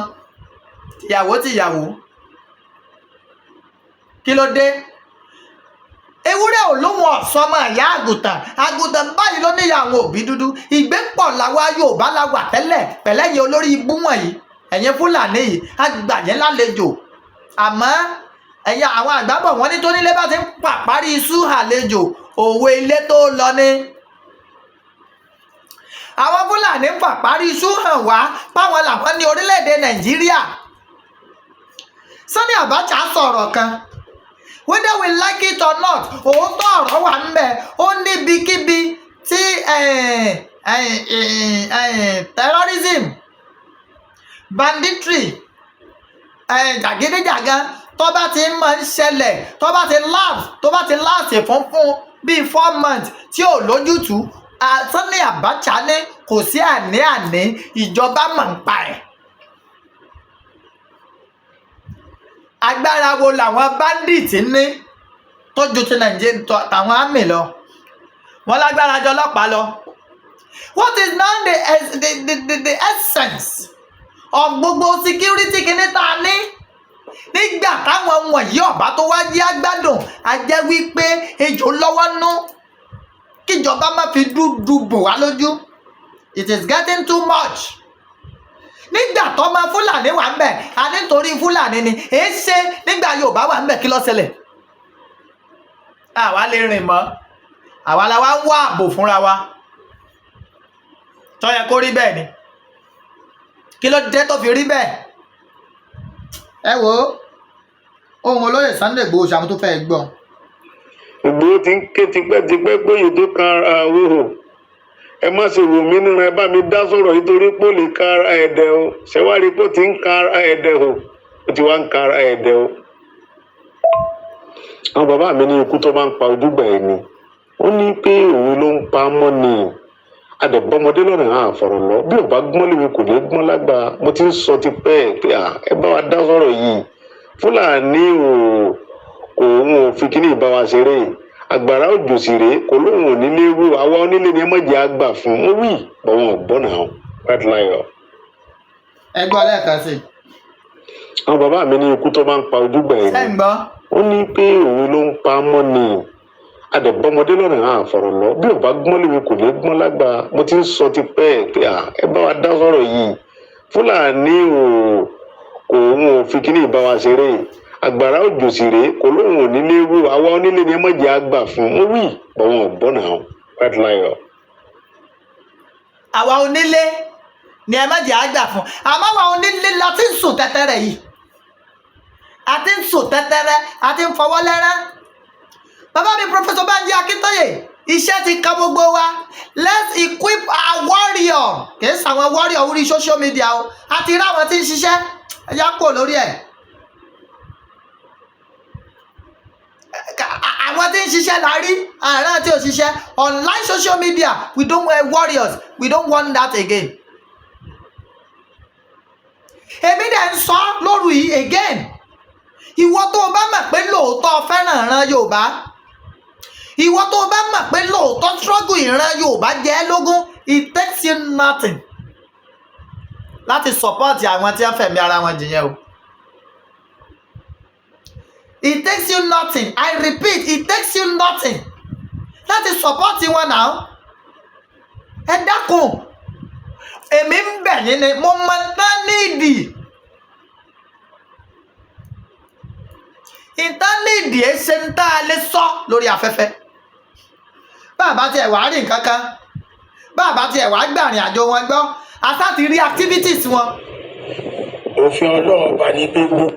tìyàwó tìyàwó. Kí ló dé? Ewúrẹ́ ò lóhun ọ̀sọ́mọ ìyá àgùntàn, àgùntàn báyìí ló níyà àwọn òbí dúdú. Ìgbépọ̀ làwa Yorùbá la wà tẹ́lẹ̀ pẹ̀lẹ́yìn olórí ibú wọ̀nyí, ẹ̀yin Fúlàní yìí, á gbà yín lálejò. Àmọ́ ẹ̀yin àwọn àgbà bọ̀, wọ́n ní tónílé bá ti ń pàparí iṣu àlejò, òwe ilé tó lọ ní. Àwọn Fúlàní ń pàparí iṣu hàn wá páwọn làwọn ní orílẹ̀-èdè Nàìjíríà. Sani Abacha sọ̀rọ̀ kan, whether we like it or not, òótọ́ ọ̀rọ̀ wà ń bẹ̀. Ó níbikíbi tí terrorism, banditry, jàgídíjàgan tó bá ti máa ń ṣẹlẹ̀, tó bá ti last fún bíi 4 months tí ò lójútùú, Sani Abacha ní kò sí àní-àní, ìjọba mọ̀ ń pa ẹ̀. Agbára wo làwọn bandit ní tó ju ti Nàìjíríà tàwọn army lọ? Wọ́n lágbára jọ ọlọ́pàá lọ. What is now the essence of gbogbo security kìíní tá a ní nígbà táwọn wọ̀nyí ọ̀bá tó wá jí àgbàdùn? A jẹ́ wípé ejò lọ́wọ́ nú, kíjọba má fi dúdú bò wá lójú. It is getting too much. Nígbà tọ́mọ Fúlàní wà ń bẹ̀, a nítorí Fúlàní ni èé ṣe. Nígbà Yorùbá wà ń bẹ̀, kí ló ṣẹlẹ̀? Àwa lè rìn mọ́, àwa la wá ń wá ààbò fúnra wa. Tó yẹ kó rí bẹ́ẹ̀ ni? Kí ló dé tó fi rí bẹ́ẹ̀? Ẹ wo ohun olóyè Sunday Igboho ṣàmú tó fẹ́ gbọ́. Ìgbòho ti ń ké tipẹ́tipẹ́ pé èyí tó kan ara o, ẹ má ṣe wò mí níran, ẹ bá mi dá sọ̀rọ̀ yìí torí pé ó lè kan ara ẹ̀dẹ̀ o. Ṣẹ̀wárí pé ó ti ń kan ara ẹ̀dẹ̀ o, ó ti wá ń kan ara ẹ̀dẹ̀ o. Àwọn bàbá mi ní ikú tó bá ń pa ojúgbà ẹni, ó ní pé òun ló ń pa á mọ́ ni. Adẹ̀bọ́mọdé lọ́nà àfọ̀rọ̀ lọ, bí ò bá gbọ́n léwe kò ní gbọ́n lágbà. Mo ti ń sọ tipẹ́ pé à, ẹ bá wa dá sọ̀rọ̀ yìí. Fúlàní ò òun ò fi kíní ìbá wa ṣeré. Àgbàrá òjò sì rèé, kò lóun ò nílé wò. Àwa onílé ni ẹ má jẹ́ àgbà fún un wí bọ̀, wọn ò gbọ́ náà. White lion. Ẹ gbọ́ lẹ́ẹ̀kan sí i. Àwọn bàbá mi ní ikú tó bá ń pa ojúgbà ẹni, Ṣé ń gbọ́? ó ní pé òun ló ń pa á mọ́ ni. Adẹ̀bọ́mọdé lọ́nà àfọ̀rọ̀ lọ, bí ò bá gbọ́n léwe kò ní gbọ́n lágbà. Mo ti ń sọ tipẹ́ pé à, ẹ bá wa dá sọ̀rọ̀ yìí. Fúlàní ò òun ò fi kíní ìbá wa ṣeré. Àgbàrá òjò sì rèé, kò lóun ò nílé wò. Àwa onílé ni ẹ má jẹ́ àgbà fún un wí bọ̀, wọn ò gbọ́ náà. White lion. Àwa onílé ni ẹ má jẹ́ àgbà fún. Àmọ́ àwa onílé la ti ń sùn tẹ́tẹ́rẹ́ yìí, a ti ń sùn tẹ́tẹ́rẹ́, a ti ń fọwọ́ lẹ́rán. Bàbá mi, Professor Banji Akíntóyè, iṣẹ́ ti kan gbogbo wa. Let's equip our warrior. Kì í sàwọn warrior orí social media o, àti rí àwọn tí ń ṣiṣẹ́. Ẹ já kúrò lórí ẹ̀. Àwọn tí ń ṣiṣẹ́ la rí, àárẹ̀ tí ò ṣiṣẹ́ online social media. We don't want warriors, we don't want that again. Èmi dẹ̀ ń sọ lóru yìí again, ìwọ tó o bá mọ̀ pé lóòótọ́ fẹ́ràn ìran Yorùbá, ìwọ tó o bá mọ̀ pé lóòótọ́ struggle ìran Yorùbá jẹ́ ẹ́ lógún, it takes you nothing láti support àwọn tí wọ́n fẹ̀mí ara wọn jìyẹn o. It takes you nothing, I repeat, it takes you nothing láti support wọn náà. Ẹ dákun, èmi ń bẹ̀ yín ni. Mo mọ tán nídìí ìtàn nídìí ẹ ṣe ń tá a lè sọ lórí afẹ́fẹ́. Bàbá tiẹ̀ wàá rí nǹkan kan, bàbá tiẹ̀ wàá gbàrìn àjò wọn gbọ́, àtà ti rí activities wọn. Òfin Ọlọ́run Ọba ní pé gbogbo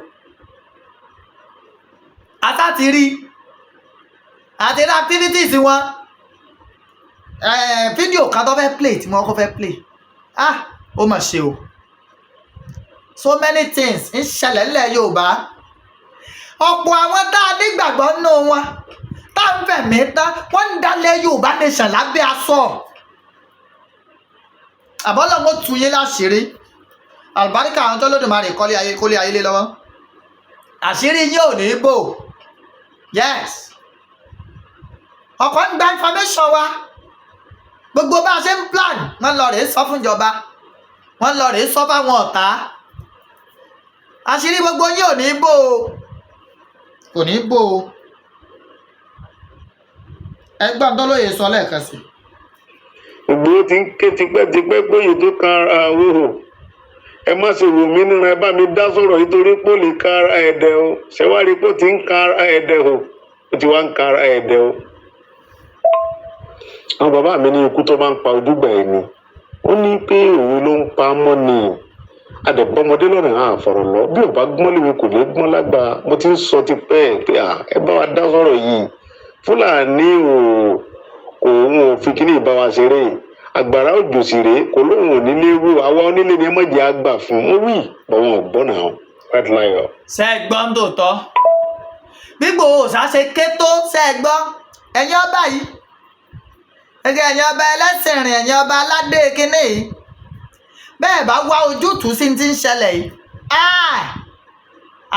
Àtà ti rí àti rí activities wọn. Fídíò kan tó fẹ́ play, tí wọ́n kọ́ fẹ́ play, ah, ó mà ṣe o. So many things ń ṣẹlẹ̀ nílẹ̀ Yorùbá. Ọ̀pọ̀ àwọn tá a nígbàgbọ́ nínú wọn, tá a ń fẹ̀mí tán, wọ́n ń dalẹ̀ Yorùbá nation lábẹ́ aṣọ. Àbọ́lọ̀ ń tú yín láṣìírí. Àlùbáríkà àwọn tó lódùmarè kọ́lé ayé kólé ayé lé lọ́wọ́, àṣírí yín ò ní bò. Yes, ọkọ̀ ń gba information wa. Gbogbo bá a ṣe ń plan, wọ́n lọ rèé sọ fún ìjọba, wọ́n lọ rèé sọ fáwọn ọ̀tá. Àṣírí gbogbo yín ò ní bò o, kò ní bò o. Ẹgbọ́n tó lóye sọ lẹ́ẹ̀kan sí. Ìgbòho ti ń ké tipẹ́tipẹ́ pé èyí tó kan ara òhò, ẹ má ṣe wò mí níran, ẹ bá mi dá sọ̀rọ̀ yìí torí pé ó lè kan ara ẹ̀dẹ̀ o. Ṣẹ̀wárí pé ó ti ń kan ara ẹ̀dẹ̀ o, ó ti wá ń kan ara ẹ̀dẹ̀ o. Àwọn bàbá mi ní ikú tó máa ń pa ojúgbà ẹni, ó ní pé òun ló ń pa á mọ́ ni. Adẹ̀bọ́mọdé lọ́nà àfọ̀rọ̀ lọ, bí ò bá gbọ́n léwe, kò lè gbọ́n lágbà. Mo ti ń sọ tipẹ́ pé à, ẹ bá wa dá sọ̀rọ̀ yìí. Fúlàní ò kò òun ò fi kíní ìbá wa ṣeré. Àgbàrá òjò sì rèé, kò lóun ò nílé wò. Àwa onílé ni ẹ má jẹ́ àgbà fún un wí bọ̀, wọn ò gbọ́ náà. Red lion. Ṣe é gbọ́ ń tòótọ́ bí Ìgbòho ṣá ṣe ké tó? Ṣe é gbọ́, ẹ̀yin ọba yìí, ẹ̀yin ọba ẹlẹ́sìn rìn, ẹ̀yin ọba aládé kínní yìí, bẹ́ẹ̀ bá wá ojútùú sí ti ń ṣẹlẹ̀ yìí,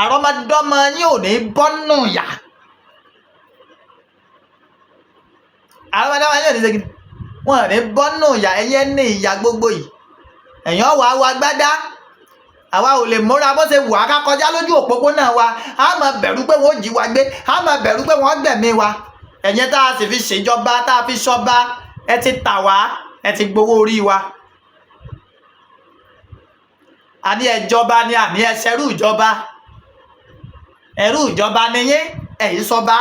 àrọ́mọdọ́mọ yín ò ní bọ́nù yà. Àrọ́mọdọ́mọ yín ò ní ṣe wọn ò ní bọ́nù yà. Ẹ̀yin ní ìyà gbogbo yìí, ẹ̀yin ọ̀wà wa gbádá. Àwa ò lè múra bó ṣe wà ká kọjá lójú òpópónà wa. A máa bẹ̀rù pé wọ́n ó jí wa gbé, a máa bẹ̀rù pé wọ́n gbẹ̀mí wa. Ẹ̀yin tá a sì fi ṣèjọba, tá a fi ṣọba, ẹ ti tà wá, ẹ ti gbowó orí wa. Àní ẹjọba ni, àní ẹsẹrú ìjọba, ẹrú ìjọba ni yín. Ẹ̀yin sọba,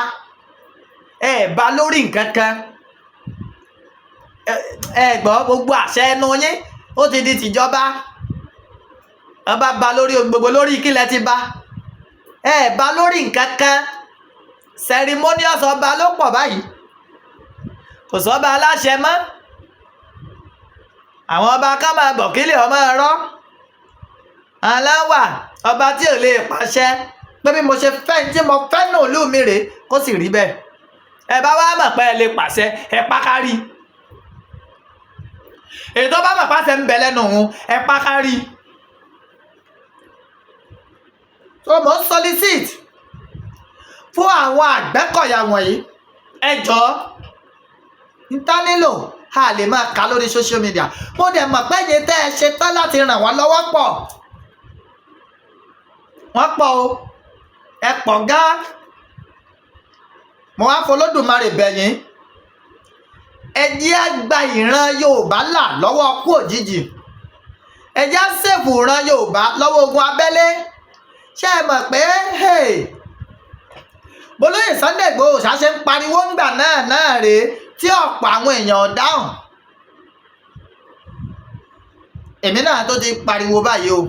ẹ bá lórí nǹkan kan. Ẹ gbọ́, gbogbo àṣẹ ẹnu yín ó ti di tìjọba. Ọba ba lórí ohun gbogbo, lórí kílẹ̀ ti ba, ẹ bá lórí nǹkan kan. Ceremonious ọba ló pọ̀ báyìí, kò sọ́ba aláṣẹ mọ́. Àwọn ọba ká máa bọ̀ kílẹ̀ ọmọ ẹ̀rọ aláwà, ọba tí ò lè pàṣẹ pé bí mo ṣe fẹ́ tí mo fẹ́ nù ìlú mi rèé, kó sì rí bẹ́ẹ̀. Ẹ bá wá mọ̀ pé ẹ lè pàṣẹ, ẹ pákárí. Èyí tó bá mọ̀ pàṣẹ ń bẹ lẹ́nu òun, ẹ pákárí. So mo ń solicit fún àwọn Àgbẹ̀kọ̀yà wọ̀nyí, ẹ jọ̀ọ́, n ta nílò a lè máa kà lórí social media. Mo dẹ̀ mọ̀ pé ẹ̀yin tẹ́ ẹ ṣe tán láti ràn wọ́n lọ́wọ́ pọ̀, wọ́n pọ̀ o, ẹ pọ̀ gá. Mo wá fọlọ́dùmarè bẹ̀ yín, ẹ jẹ́ á gba ìran Yorùbá là lọ́wọ́ kú òjijì, ẹ jẹ́ á save ìran Yorùbá lọ́wọ́ ogun abẹ́lé. Ṣé ẹ mọ̀ pé bolóyè Sunday Igboho ṣáṣe ń pariwo ńgbà náà náà rèé tí ọ̀pọ̀ àwọn èèyàn dáhùn? Èmi náà tó ti pariwo báyìí o,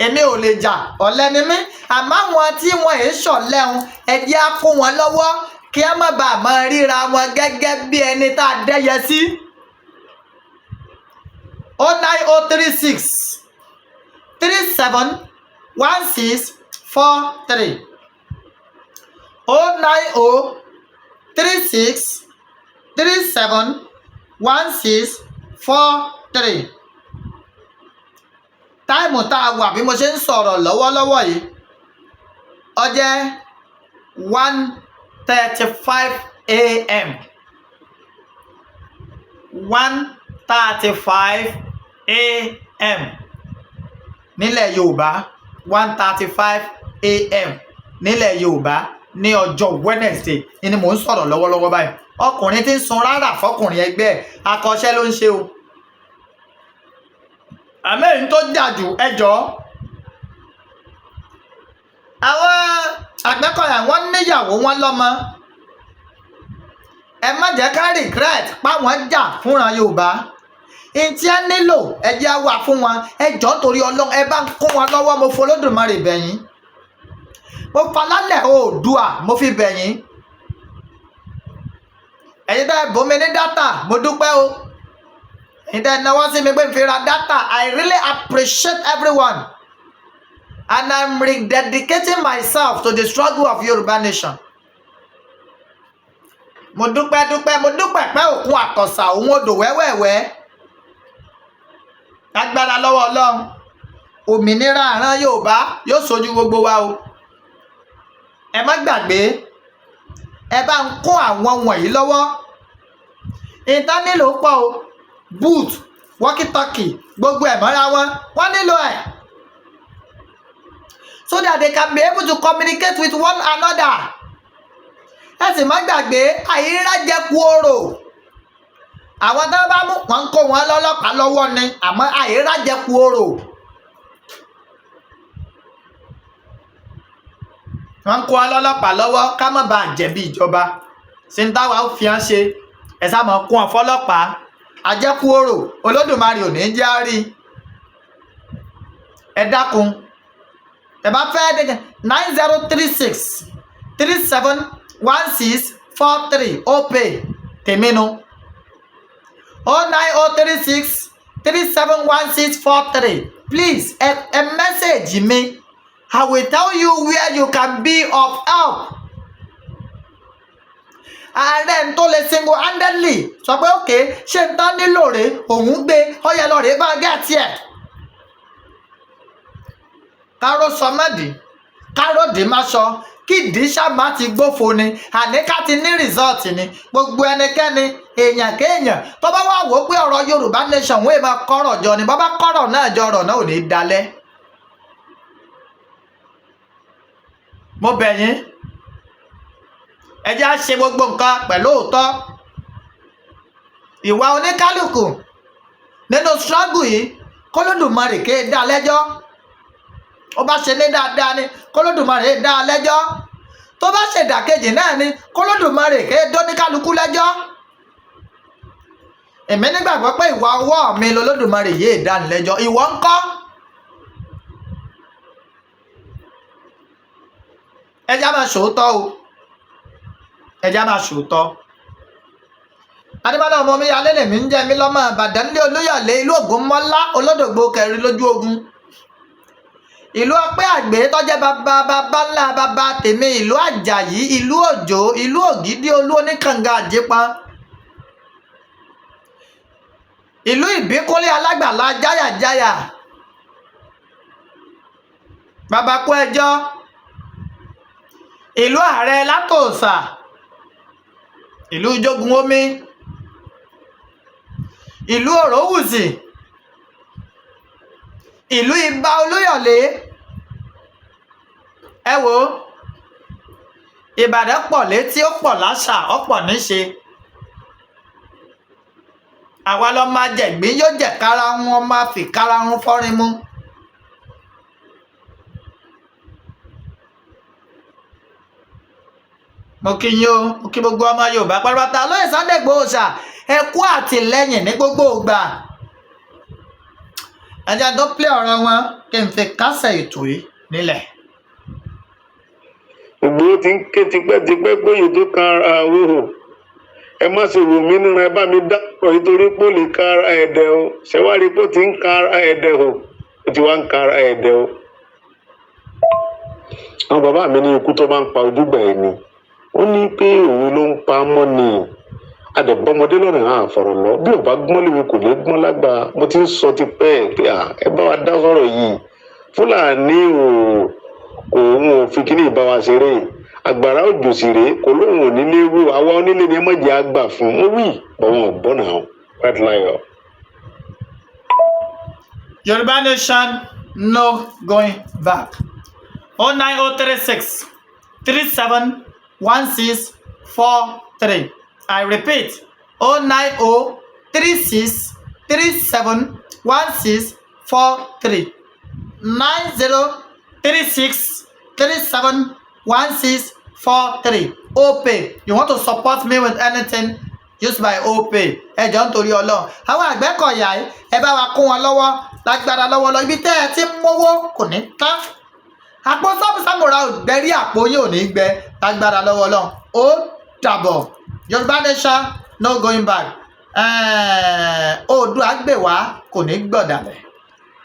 èmi ò lè jà, ọ̀lẹ ni mí, àmọ́ àwọn tí wọ́n èé ṣọ̀lẹ́hun, ẹ jẹ́ á kó wọn lọ́wọ́. Kí á má bàa máa ríra wọn gẹ́gẹ́ bí ẹni tá a dẹ́yẹ sí. 09036371643, 09036371643. Time tá a wà bí mo ṣe ń sọ̀rọ̀ lọ́wọ́lọ́wọ́ yìí, ó jẹ́ 1:35 a.m., 1:35 a.m. nílẹ̀ Yorùbá, 1:35 a.m. nílẹ̀ Yorùbá ní ọjọ́ Wednesday ni mò ń sọ̀rọ̀ lọ́wọ́lọ́wọ́ báyìí. Ọkùnrin tí ń sun rárá fọkùnrin ẹgbẹ́ ẹ̀, akọ́ṣẹ́ ló ń ṣe o. Àmọ́ èyí tó jà jù, ẹjọ́ àwọn Àgbẹ̀kọ̀yà, wọ́n níyàwó, wọn lọ́mọ. Ẹ má jẹ́ ká regret páwọn jà fúnra Yorùbá. Ntí ẹ nílò, ẹ jẹ́ á wà fún wọn. Ẹ jọ̀ọ́, torí Ọlọ́run, ẹ bá ń kún wọn lọ́wọ́. Mo fọlọ́dùmarè bẹ̀yìn, mo falálẹ̀ Oòduà, mo fi bẹ̀yìn. Ẹ̀yin tẹ́ ẹ bùn mi ní data, mo dúpẹ́ o. Ẹ̀yin tẹ́ ẹ náwó sí mi pé n fi ra data, I really appreciate everyone and I'm rededicating myself to the struggle of Yorùbá nation. Mo dúpẹ́ dúpẹ́, mo dúpẹ́ pẹ́ òkun àtọ̀sà òun odò wẹ́wẹ́wẹ́. Lágbára lọ́wọ́ Ọlọ́run, òmìnira àrán Yorùbá yóò sojú gbogbo wa o. Ẹ má gbàgbé, ẹ bá ń kó àwọn wọ̀nyí lọ́wọ́. Ìtàn nílò pọ̀ o: boot, walkie-talkie, gbogbo ẹ̀ mọ́ra wọn, wọ́n nílò ẹ̀ so that they can be able to communicate with one another. Ẹ sì má gbàgbé, àìrájẹkù orò. Àwọn tó bá mú wọn ń kó wọn lọ́lọ́pàá lọ́wọ́ ni, àmọ́ àìrájẹkù orò, wọ́n ń kó wọn lọ́lọ́pàá lọ́wọ́ ká má bàa jẹ̀bi ìjọba. Ṣe ń táwa ó fi hàn ṣe, ẹ sá máa kó wọn fọlọ́pàá. Àjẹkù orò, Olódùmarè ò ní jẹ́ á rí. Ẹ dákun, ẹ bá fẹ́ 9036371643, Opay tèmi nu, 09036371643. Please, ẹ message mi. I will tell you where you can be of help. Ààrẹ ń tó lè single handedly sọ pé òkè ṣé ń tán nílò rèé, òun gbé ọyẹ lọ rèé bá gẹ̀ẹ́tì ẹ̀. Káró sọmọdì, káró dì má sọ kí ìdí ṣàmá ti gbófo ni, àní ká ti ní result ni. Gbogbo ẹnikẹ́ni, èèyàn kéèyàn tó bá wà wò ó pé ọ̀rọ̀ Yorùbá nation wọ́n èèmọ̀ kọ́rọ̀ jọ ni, bàbá kọ́rọ̀ náà jọ, ọ̀rọ̀ náà ò ní dalẹ̀. Mo bẹ̀ yín, ẹ jẹ́ á ṣe gbogbo nǹkan pẹ̀lú òótọ́. Ìwà oníkálukú nínú struggle yìí, k'Olódùmarè ké dá lẹ́jọ́. Ó bá ṣe ní dáadáa ni, k'Olódùmarè dá lẹ́jọ́. Tó bá ṣèdàkejì náà ni, k'Olódùmarè ké dóníkálukú lẹ́jọ́. Èmi nígbàgbọ́ pé ìwà ọwọ́ mi lolódùmarè yéé dá lẹ́jọ́. Ìwọ ńkọ́? Ẹ jẹ́ á máa ṣòótọ́ o, ẹ jẹ́ á máa ṣòótọ́. Adébálẹ̀ ọmọ mi alẹ́ lèmi ń jẹ́ mi lọ́mọ Ìbàdàn ní Olúyọ̀lé, ìlú Ògúnmọ́lá olódògbò kẹrin lójú ogun, ìlú ọpẹ́ àgbẹ̀ tọ́jẹ́ bàbá bàbá ńlá bàbá tèmi, ìlú Àjàyí, ìlú Òjó, ìlú Ògìdì Olú oníkànga Àjẹpọn, ìlú Ìbíkúnlé alágbàlá jáyàjáyà, bàbá kú ẹjọ́, ìlú ààrẹ látòsà, ìlú jogun omi, ìlú Òrówùsì, ìlú Ibà Olúyọ̀lé. Ẹ wo, Ìbàdàn pọ̀ létí, ó pọ̀ láṣà, ó pọ̀ níṣe. Àwa lọ máa jẹ̀gbín yóò jẹ̀ karahun, ọmọ àfi karahun fọ́rin mu. Mo kí yín o, mo kí gbogbo ọmọ Yorùbá pátápátá. Lóye Sunday Igboho ṣá, ẹ kú àtìlẹ́yìn ní gbogbo ìgbà. Ẹ jẹ́ tó pílẹ̀ ọ̀rọ̀ wọn kí n fi kásẹ̀ ètò yìí nílẹ̀. Ìgbòho ti ń ké tipẹ́tipẹ́ pé èyí tó kan ara wò, ẹ má ṣe wò mí níran, ẹ bá mi dápọ̀ nítorí pé ó lè ka ara ẹ̀dẹ̀ o. Ṣẹ̀wárí pé ó ti ń ka ara ẹ̀dẹ̀ o, ó ti wá ń ka ara ẹ̀dẹ̀ o. Àwọn bàbá mi ní ikú tó máa ń pa ojúgbà ẹni, ó ní pé òun ló ń pa á mọ́ ni. Adẹ̀bọ́mọdé lọ́nà àfọ̀rọ̀ lọ, bí ò bá gbọ́n léwe kò ní gbọ́n lágbà. Mo ti ń sọ tipẹ́ pé à, ẹ bá wa dá sọ̀rọ̀ yìí. Fúlàní ò kò òun ò fi kíní ìbá wa ṣeré. Àgbàrá òjò sì rèé, kò lóun ò nílé wò. Àwa onílé ni ẹ má jẹ́ àgbà fún un wí bọ́wọ́n ọ̀gbọ́n náà white lion. Yoruba Nation, no going back. 09036 371643. I repeat, 09036 371643. 9036 371643. OPay. You want to support me with anything? Use my OPay. Ẹ jọ̀ọ́, nítorí Ọlọ́run. Àwọn Àgbẹ̀kọ̀yà yìí, ẹ bá wa kún wọn lọ́wọ́ lágbára lọ́wọ́ lọ. Ibi tẹ́ ẹ ti ń mówó kò ní tán. Àpò sámúsámúra ò gbẹ rí, àpò yín ò ní gbẹ lágbára lọ́wọ́ Ọlọ́run. Ó dàbọ̀. Yorùbá Nation, no going back. Oòduà gbè wá, kò ní gbọ̀dàlẹ̀.